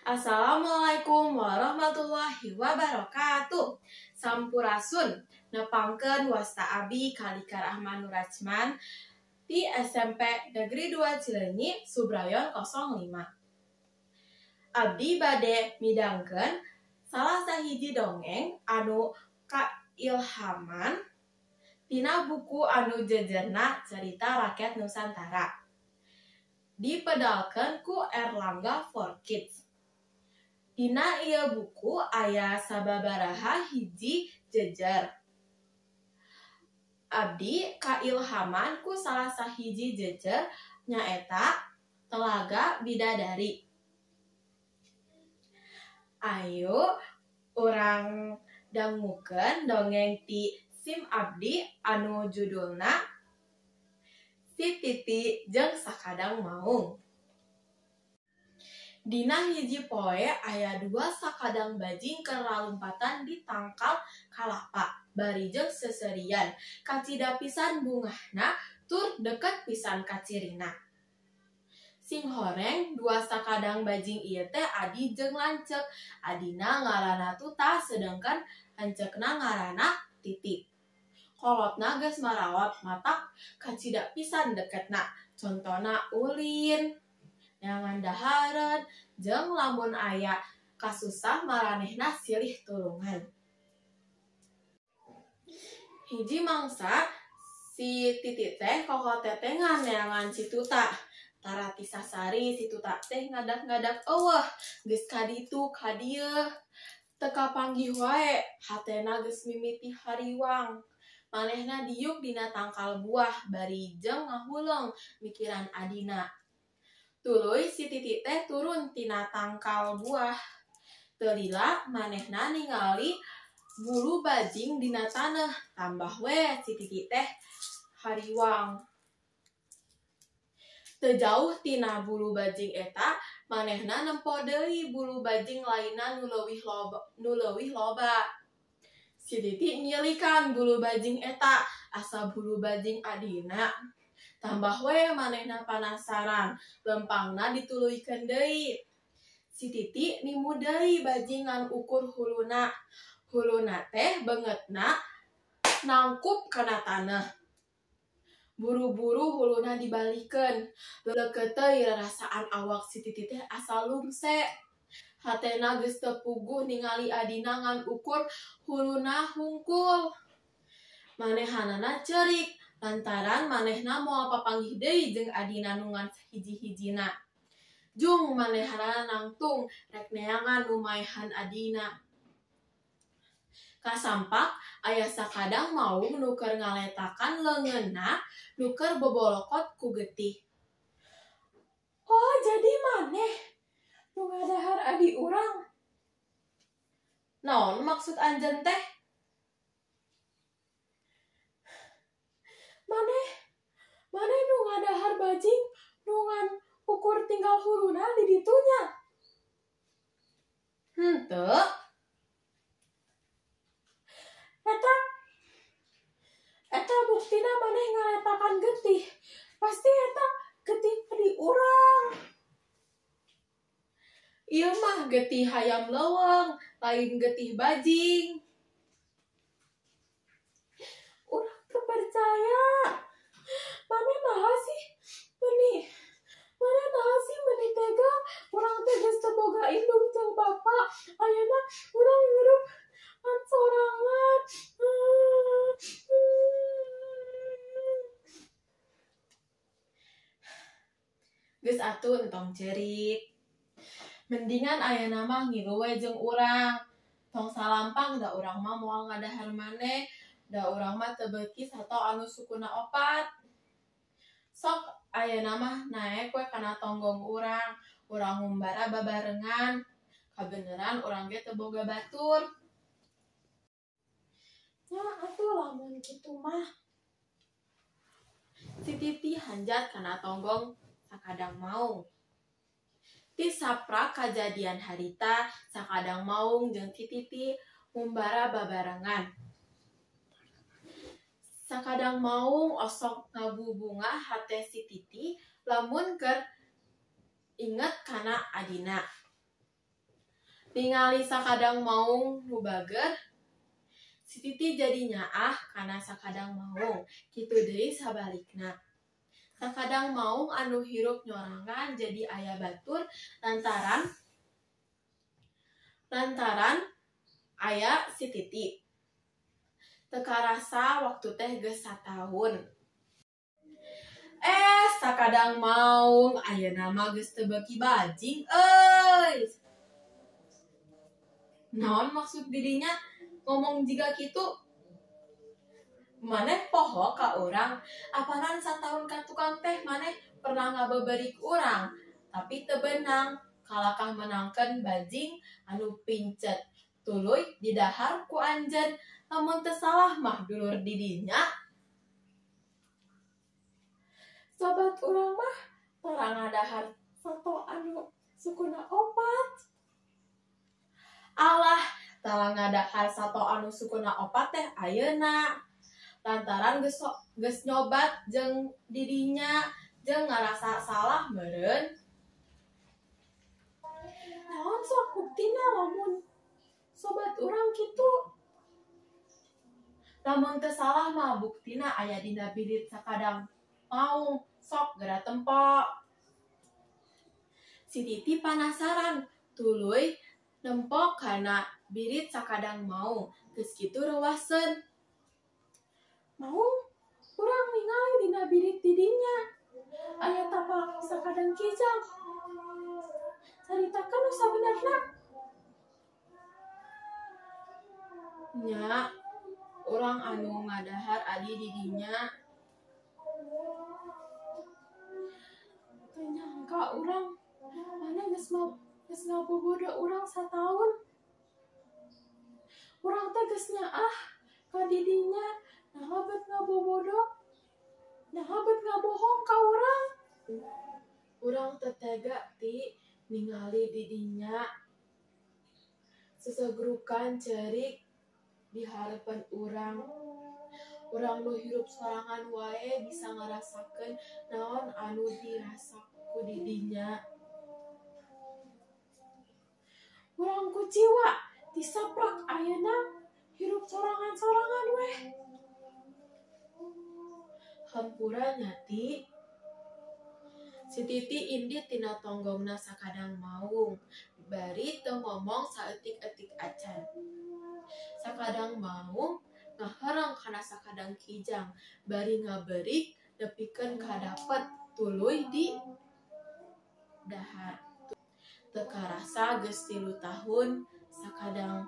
Assalamualaikum warahmatullahi wabarakatuh. Sampurasun, nepangkeun wasta abi Kalika Rahman Nurachman di SMP Negeri 2 Cileunyi, Subrayon 05. Abdi bade midangkeun salah sahiji dongeng anu kailhaman tina buku anu jejerna Cerita Rakyat Nusantara. Dipedalkeun ku Erlangga for Kids. Dina ieu buku aya sababaraha hiji jejer. Abdi kailhaman ku salah sahiji jejer nyaeta Telaga Bidadari. Ayo urang dangukeun dongeng ti sim abdi anu judulna Si Titi jeung Sakadang Maung. Dina hiji poe aya dua sakadang bajing keur lalumpatan di tangkal kalapa bari jeung seuseurian, kacida pisan bungahna tur deket pisan kacirina. Sing horeng dua sakadang bajing ieu teh adi jeung lanceuk, adina ngaranna Tuta sedengkeun lanceukna ngaranna Titi. Kolotna geus marawat matak kacida pisan deketna, contona ulin, neangan dahareun, jeung lamun aya kasusah maranehna silih tulungan. Hiji mangsa si Titi teh kokotetengan neangan si Tuta. Tara tisasari si Tuta teh ngadak-ngadak eueuh, geus ka ditu ka dieu. Teu kapanggih wae, hatena geus mimiti hariwang. Manehna diuk dina tangkal buah bari jeung ngahuleung mikiran adina. Tuluy si Titi teh turun tina tangkal buah. Teu lila manehna ningali bulu bajing dina taneuh, tambah we si Titi teh hariwang. Teu jauh tina bulu bajing eta, manehna nempo deui bulu bajing lainna nu leuwih loba. Si Titi nyilikan bulu bajing eta, asa bulu bajing adina. Tambah we manehna panasaran, lempangna dituluykeun deui. Si Titi nimu deui bajing ngan ukur huluna. Huluna teh beungeutna nangkup kana taneuh. Buru-buru huluna dibalikeun. Leukeut teuing rarasaan awak si Titi teh asa lumse. Hatena geus teu puguh ningali adina ngan ukur huluna hungkul. Manehanana ceurik lantaran manehna moal papanggih deui jeung adina nu ngan sahiji-hijina. Jung manehanana nangtung rek neangan nu maehan adina. Kasampak aya sakadang maung nu keur ngaletakan leungeunna nu keur bobolokot ku getih. Oh, jadi maneh nu ngadahar adi urang? Naon maksud anjeun teh? Maneh nu ngadahar bajing nu ngan ukur tinggal huluna di ditu nya? Henteu. Eta buktina maneh ngaletakan getih. Pasti eta getih adi urang. Ieu mah getih hayam leuweung, lain getih bajing. Urang teu percaya. Maneh naha sih meuni tega? Urang teh geus teu boga indung jeung bapa. Ayeuna urang hirup ngan sorangan. Geus atuh entong ceurik. Mendingan ayeuna mah ngilu we jeung urang. Tong salampang da urang mah moal ngadahar maneh, da urang mah teu beuki sato anu sukuna opat. Sok ayeuna mah naek we kana tonggong urang, urang ngumbara babarengan. Kabeneran urang ge teu boga batur. Nya atuh lamun kitu mah. Si Titi hanjat kana tonggong sakadang maung. Ti saprak kajadian harita, sakadang maung jeung si Titi ngumbara babarengan. Sakadang maung osok ngabubungah hate si Titi lamun keur inget kana adina. Ningali Sakadang Maung nu bager, si Titi jadi nyaah kana Sakadang Maung, kitu deui sabalikna. Sakadang Maung anu hirup nyorangan jadi aya batur lantaran lantaran aya si Titi. Teu karasa waktu teh geus sataun. Eh, Sakadang Maung ayeuna mah geus teu beuki bajing euy. Naon maksud dirinya ngomong jiga kitu? Maneh poho ka urang, apanan sataun ka tukang teh maneh pernah ngabeberik urang, tapi teu beunang, kalakah menangkeun bajing anu pincet. Tuluy didahar ku anjeun, lamun teu salah mah dulur didinya. Sobat urang mah tara ngadahar sato anu sukuna opat. Alah, tara ngadahar sato anu sukuna opat teh ayeuna. Lantaran geus nyobat jeung didinya jeung ngarasa salah meureun. Naon sok buktina lamun sobat urang kitu? Lamun teu salah mah buktina aya dina birit Sakadang Maung, sok geura tempo. Si Titi panasaran, tuluy nempo kana birit Sakadang Maung, geus kitu reuwaseun. Maung, urang ningali dina birit didinya aya tapak Sakadang Kijang. Caritakeun nu sabenerna. Nya, urang anu ngadahar adi didinya. Teu nyangka urang maneh geus ngabobodo urang sataun. Urang teh geus nyaah ka didinya, naha bet ngabobodo, naha bet ngabohong ka urang. Urang teu tega ti ningali didinya sesegrukan ceurik di hareupeun urang. Urang nu hirup sorangan wae bisa ngarasakeun naon anu dirasa ku didinya. Urang kuciwa tisaprak ayeuna hirup sorangan-sorangan weh. Hampura nya Ti. Si Titi indit tina tonggongna Sakadang Maung, bari teu ngomong saeutik-eutik acan. Sakadang Maung ngahereng kana Sakadang Kijang, bari ngaberik nepikeun kadapet tuluy di dahar. Teu karasa geus 3 tahun Sakadang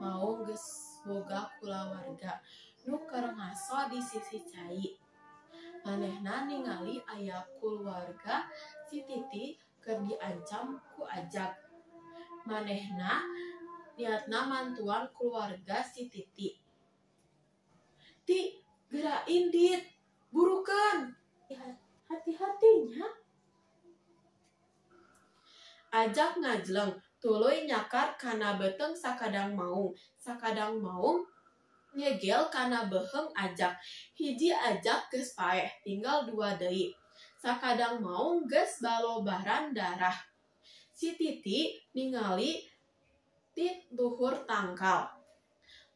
Maung geus boga kulawarga nu keur ngaso di sisi cai. Manehna ningali aya kulawarga si Titi keur diancam ku Ajag. Manehna niatna mantuan kulawarga si Titi. Ti, geura indit, burukeun. Hati-hati nya. Ajag ngajleng, tuluy nyakar kana beuteung Sakadang Maung. Sakadang Maung nyegel kana beuheung Ajag. Hiji Ajag geus paeh, tinggal 2 deui. Sakadang Maung geus balobaran darah. Si Titi ningali ti luhur tangkal.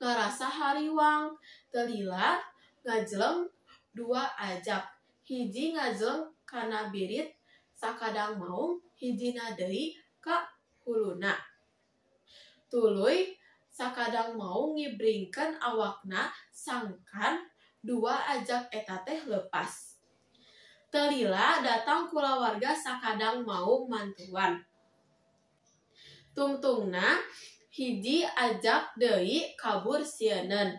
Ngarasa hariwang, teu lila ngajleng 2 Ajag. Hiji ngajleng kana birit Sakadang Maung, hijina deui ka huluna. Tuluy Sakadang Maung ngibringkeun awakna sangkan 2 Ajag eta teh leupas. Teu lila datang kulawarga Sakadang Maung mantuan. Tungtungna hiji Ajag deui kabur sieuneun.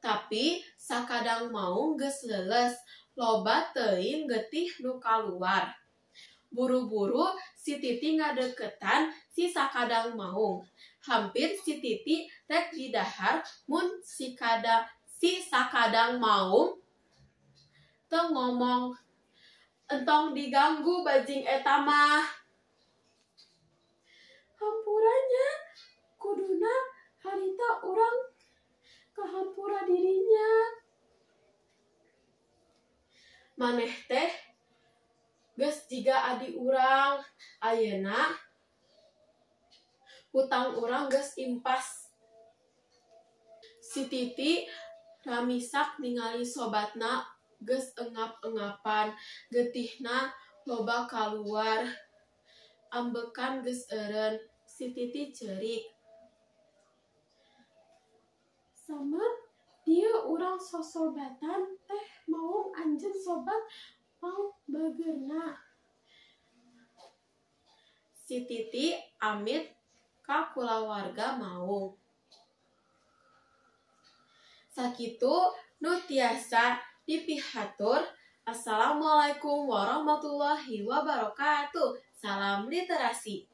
Tapi Sakadang Maung geus leuleus, loba teuing getih nu kaluar. Buru-buru si Titi ngadeukeutan si Sakadang Maung. Hampir si Titi rek didahar mun si Sakadang Maung teu ngomong. Entong diganggu bajing eta mah. Hampura nya, kuduna harita urang kahampura dirinya. Maneh teh geus jiga adi urang ayeuna. Hutang urang geus impas. Si Titi ramisak ningali sobatna geus engap-engapan, getihna loba kaluar, ambekan geus eureun. Si Titi ceurik. Samet, dieu urang sosobatan teh maung anjeun sobat pangbageurna. Si Titi amit ka kulawarga Maung. Sakitu nu tiasa dipihatur. Assalamualaikum warahmatullahi wabarakatuh. Salam literasi.